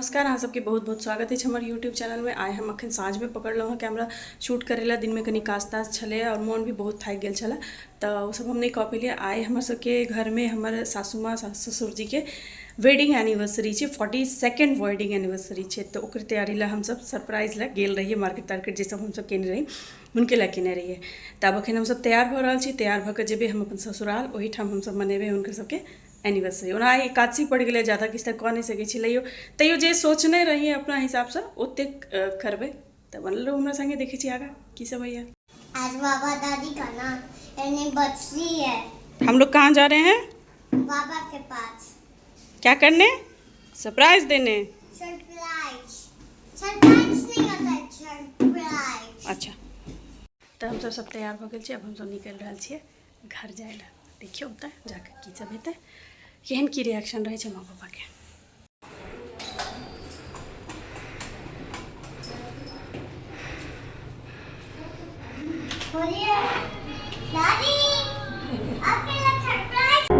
नमस्कार, अहाँ सबके बहुत बहुत स्वागत अछि हमर यूट्यूब चैनलमे। आइ हम अखन साँझमे पकड़लहुँ हँ कैमरा शूट करै लए। दिनमे कनि काज ताज छलै आओर मोन भी बहुत थाकि गेल छलै, तऽ ओ सब हम नहि कऽ पेलियै। आइ हमर सबके घरमे हमर सासू माँ सास ससुरजीके वेडिंग एनिवर्सरी छै, 42nd wedding anniversary छै। तऽ ओकर तैयारी लए हमसब सरप्राइज लए गेल रहियै मार्केट तार्केट, जे सब हमसब केने रही हुनके लए केने रहियै। तऽ आब अखन हमसब तैयार भऽ रहल छी। तैयार भऽ कऽ जेबै हम अपन ससुराल, ओहिठाम हमसब मनेबै हुनकर सबके एनिवर्सरी। ओना आइ एकादशी पड़ि गेलै, ज्यादा किछु तऽ कऽ नहि सकै छी, तैयो जे सोचने रहियै अपना हिसाबसँ ओतेक करबै। तऽ बनल रहू हमरा सङ्गे, देखै छी आगाँ की सब होइए। आज बाबा दादी का ना एनिवर्सरी है। हम लोग कहाँ जा रहे हैं? बाबा के पास। क्या करने? सरप्राइज देने। सरप्राइज, सरप्राइज नहीं होता है, सरप्राइज। अच्छा, तऽ हमसब सब तैयार भऽ गेल छी। आब हमसब निकलि रहल छियै घर जाय लए। देखियौ ओतऽ जाकऽ की सब हेतै, केहन की रिएक्शन रहै छै माँ पापाके। बोलिए दादी, आपके लिए सरप्राइज।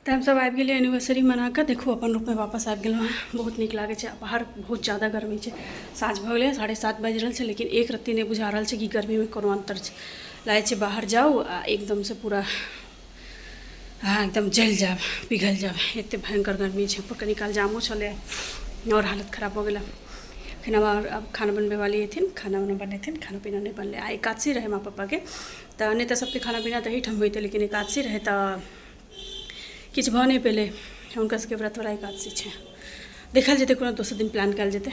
तऽ हमसब आबि गेलियै एनिवर्सरी मनाकऽ। देखू, अपन रूममे वापस आबि गेलहुँ हँ। बहुत नीक लागै छै। बाहर बहुत ज्यादा गर्मी छै। साँझ भऽ गेलै, 7:30 बाजि रहल छै, लेकिन एक रत्ती नहि बुझा रहल छै कि गर्मीमे कोनो अन्तर छै। लागै छै बाहर जाउ आ एकदमसँ पूरा एकदम जलि जायब, पिघलि जायब, एते भयङ्कर गर्मी छै। ऊपर कनि काल जामो छलै, आओर हालत खराब भऽ गेलै। फेर आब खाना बनबैवाली एथिन, खाना उना बनेथिन। खाना पीना नहि बनलै। आइ एकादशी रहै माँ पप्पाके, तऽ नहि तऽ सबके खाना पीना तऽ एहिठाम होइतै, लेकिन एकादशी रहै तऽ किछु भऽ नहि पेलै। हुनका सबके व्रतवला एकादशी छै। देखल जेतै, कोनो दोसर दिन प्लान कयल जेतै।